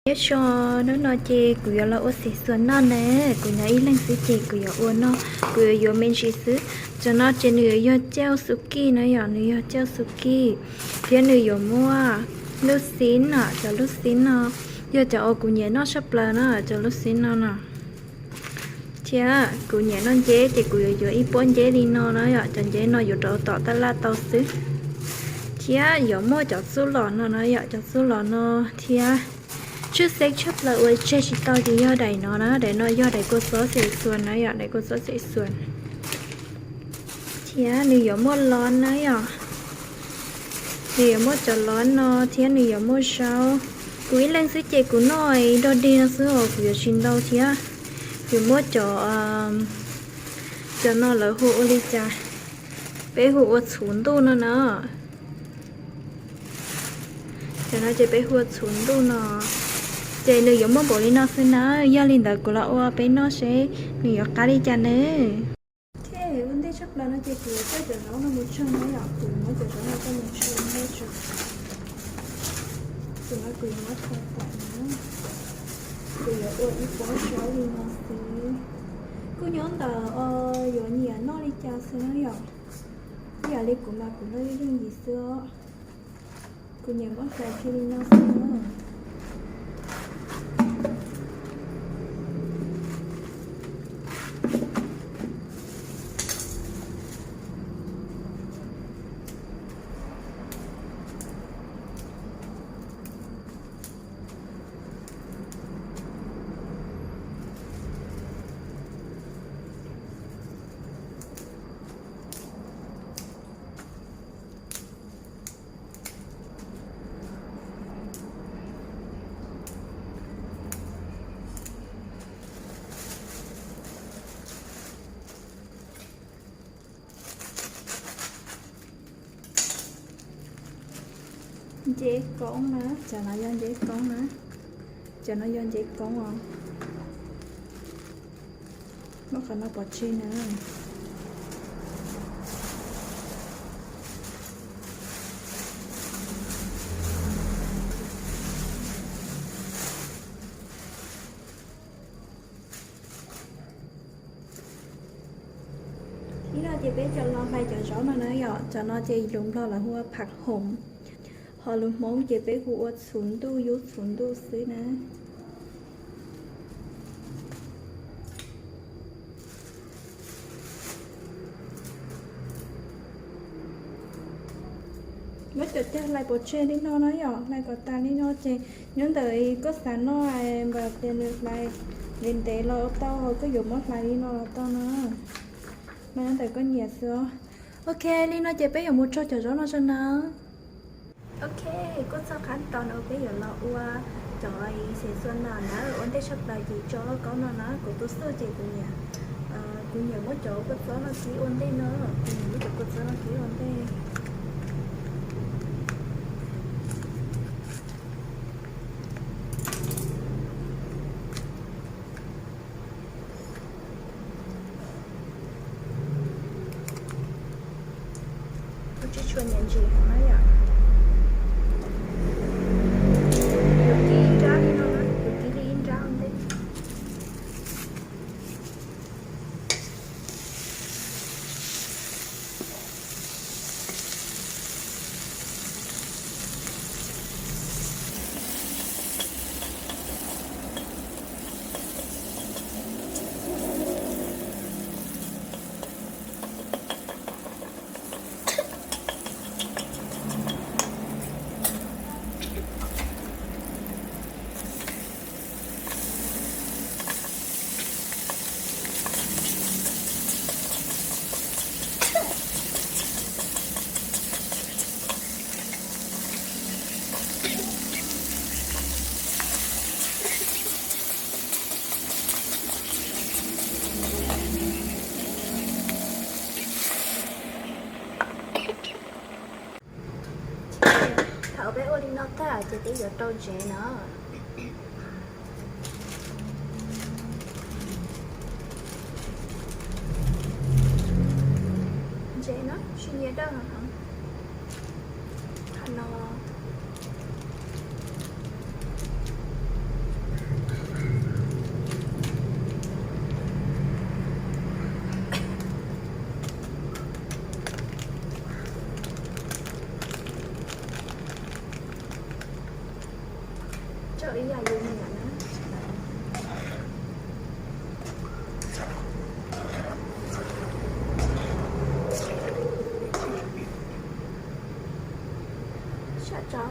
Ib so, hnub no ces kuv yuav los ua xim xuas noj na. Kuv nyob ib leeg xwb ces kuv yuav ua no, kuv yuav yuav me ntsis xwb. Cov no ces nws yuav yog cauj xu kij na yom, nws yog cauj xu kij. Thiab nws yuav muaj lub xib no, cov lub xib no yog cov uas kuv nyiam noj tshaj plaws na, cov lub xib no no. Thiab kuv nyiam noj nceb ces kuv yuav yuav ib pob nceb li no na yom, cov nceb no yuav rau tom tab laj tau xwb. Thiab yuav muaj cov txuj lom no na yom, cov txuj lom no thiab. Tshwj xeeb tshaj plaws uas tseg tsis tau ces yog daim no na, daim no yog daim kua txob xim xuas na yom, daim kua txob xim xuas. Thiab nws yuav muaj los na yom, nws yuav muaj cov los no thiab nws yuav muaj zaub. Kuv ib leeg xwb ces kuv noj ib daim dig no xwb os, kuv yuav tsis ntau thiab. Yuav muaj cov, cov no lawv hu ua li cas, peb hu ua txhuv ntuj no na. Cov no ces peb hu ua txhuv ntuj no. Ces nws yuav muaj npaum li no xwb na, yog li ntawd kuv los ua peb noj seb nws yuav qab li cas ne. Ok, ua ntej tshaj plaws no ces kuv yuav coj cov zaub no mus tsoo na yom, kuv yuav muab cov zaub no coj mus tsoo ua ntej tso. Tus no kuv yuav muab tso tawm na, kuv yuav ua ib pob zaub li no xwb. Kuj nyob ntawm yuav nyiam noj li cas xwb na yom. Ib yam li kuv mas kuv noj yooj yooj yim xwb os. Kuv nyiam muab hlais kiag li no xwb na. Nceb koob na, cov no yog nceb koob na, cov no yog nceb koob os. Muab qhov no pov tseg na. Ib no ces peb coj los hlais cov zaub no na yom, cov no ces lus Nplog lawv hu ua phaj hoom, ho lus Hmoob ces peb hu ua txhuv ntuj, yub txhuv ntuj xwb na. Muab cov cag hlais pov tseg li no na yom, hlais kom tas li no ces nyob ntawm koj xav noj npam tias nws hlais ntev ntev los tau, koj yuav muab hlais li no los tau na. Mas nyob ntawm koj nyiam xwb os. Ok, li no ces peb yuav mus tsoo cov zaub no tso na. Ok, kuj txog qab tos no peb yuav los ua cov xim xuas noj na. Ua ntej tshaj plaws ces tso kaub no na, kuv tus xub ces kuv nyiam, kuv nyiam muab cov kua txob no kib ua ntej no, kuv nyiam muab cov kua txob no kib ua ntej. Kuv tsis tshua nyiam ntsim heev na yom. Yuav kib ib nrab li no na, yuav kib li ib nrab ua ntej. Thaum peb ua li no tag ces peb yuav rau ntsev no. Ntsev no tsis nyiam dawb heev. Qhov no, Tso ib yam li no na. Sab tso.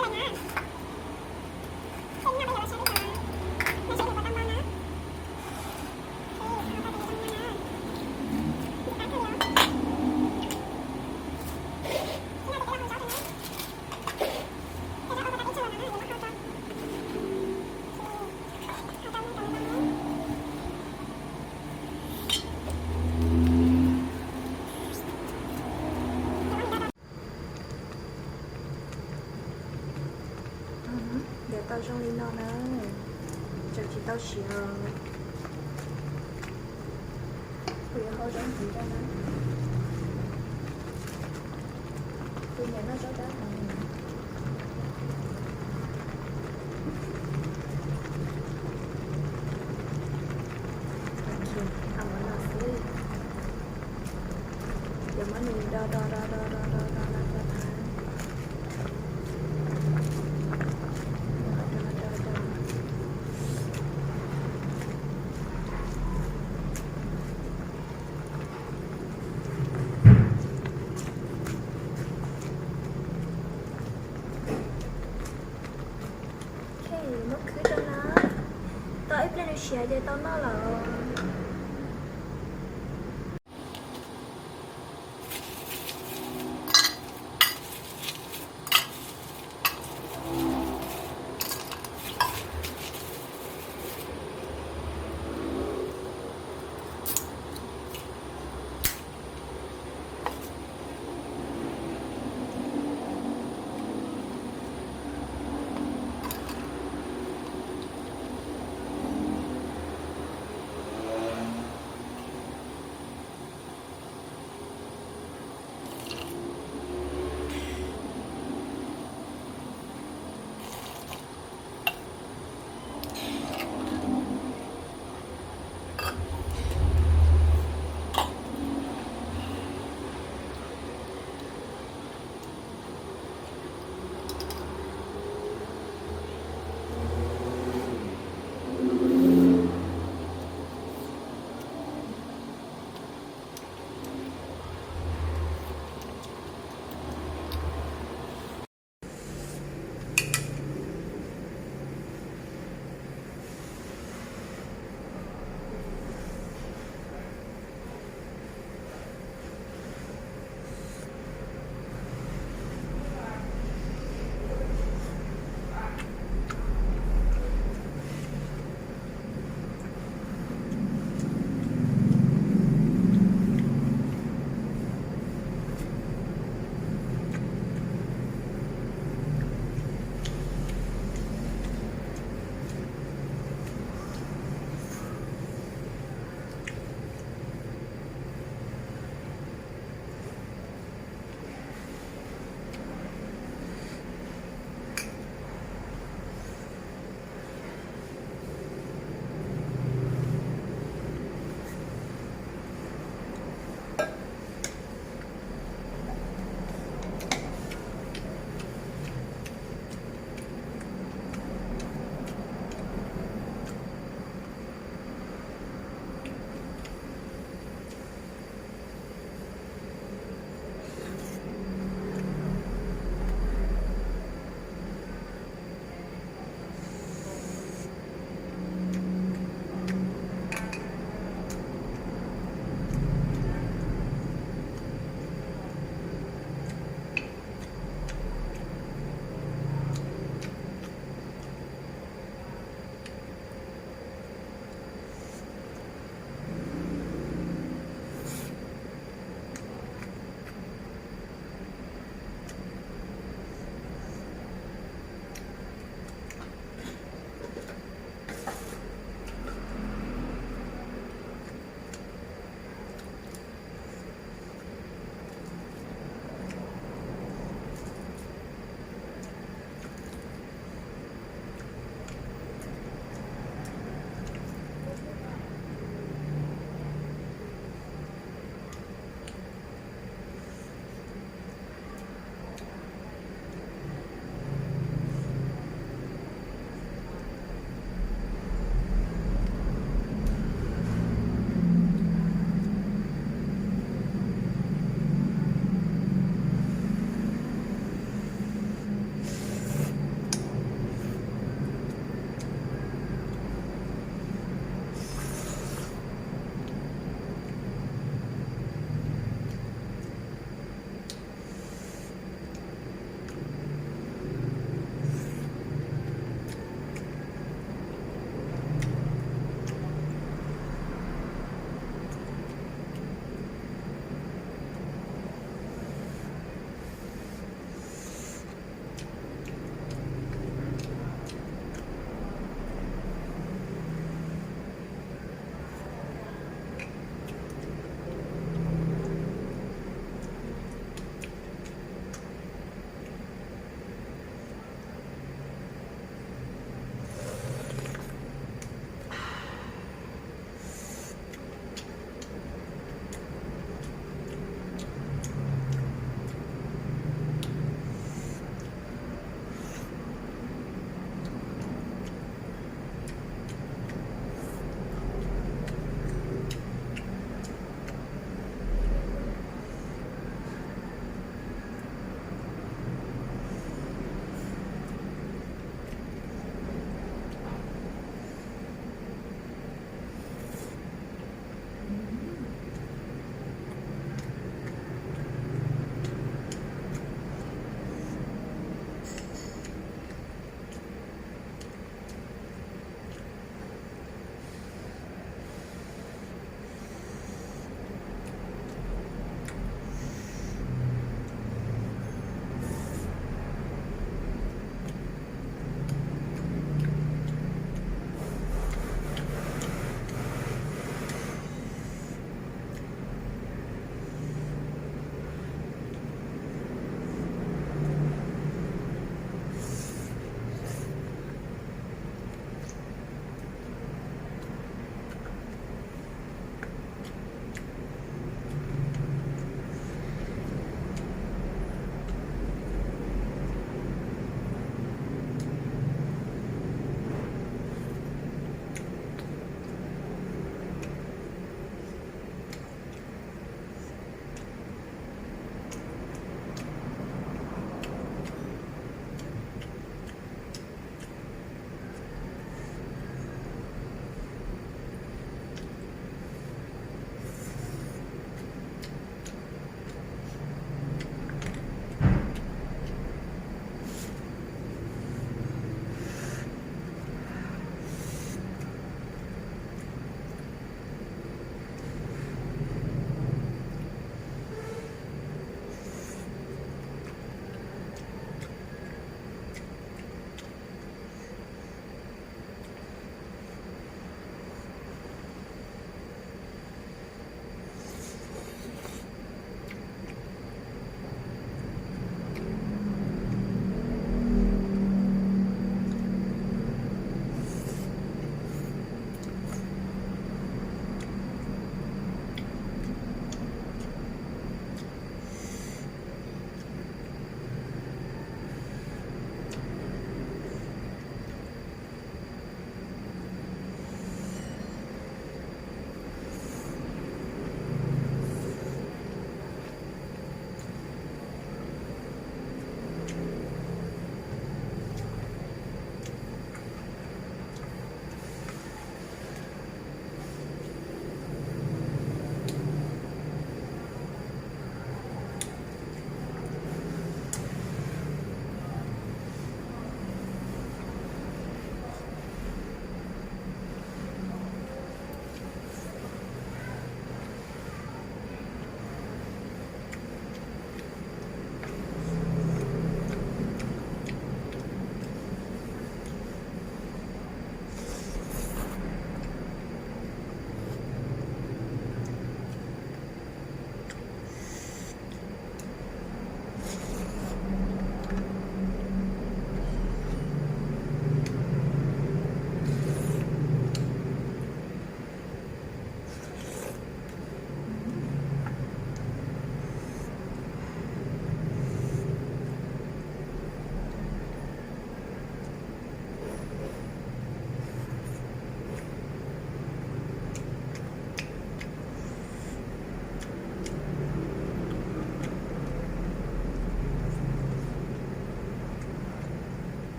Ok. Ntawm tau zoo li no na, tseem tsis tau siav. Kuv yuav hau zaub ntxiv rau na. Tus niam noj zaub dab heev. Ok, hau mov no xwb. Yuav muab nws do do do do do do do do do. Ok, muab khwb rau na. Tau ib pliag nws siav ces tau noj lawm.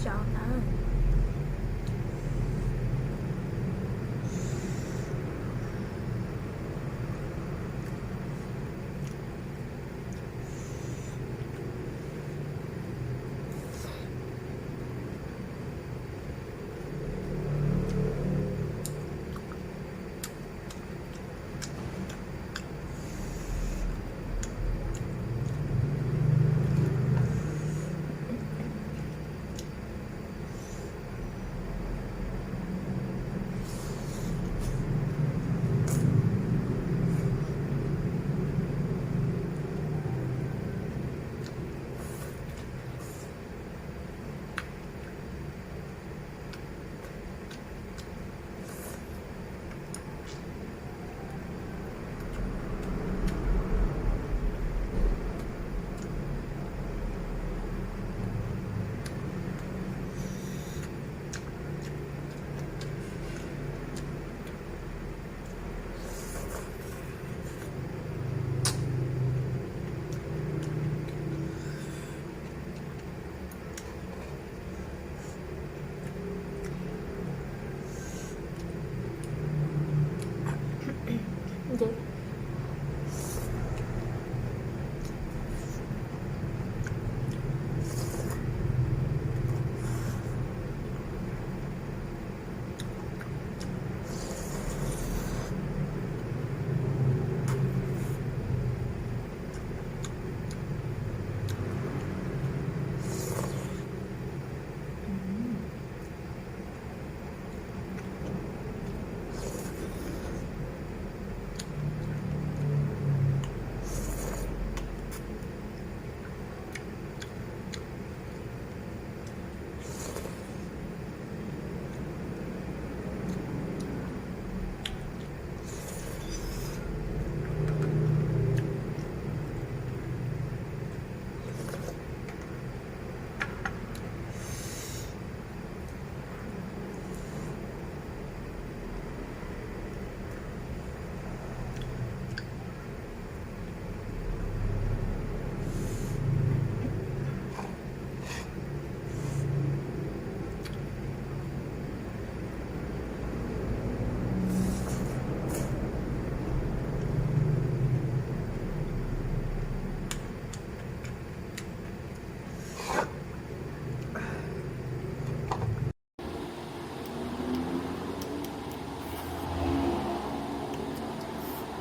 tso na.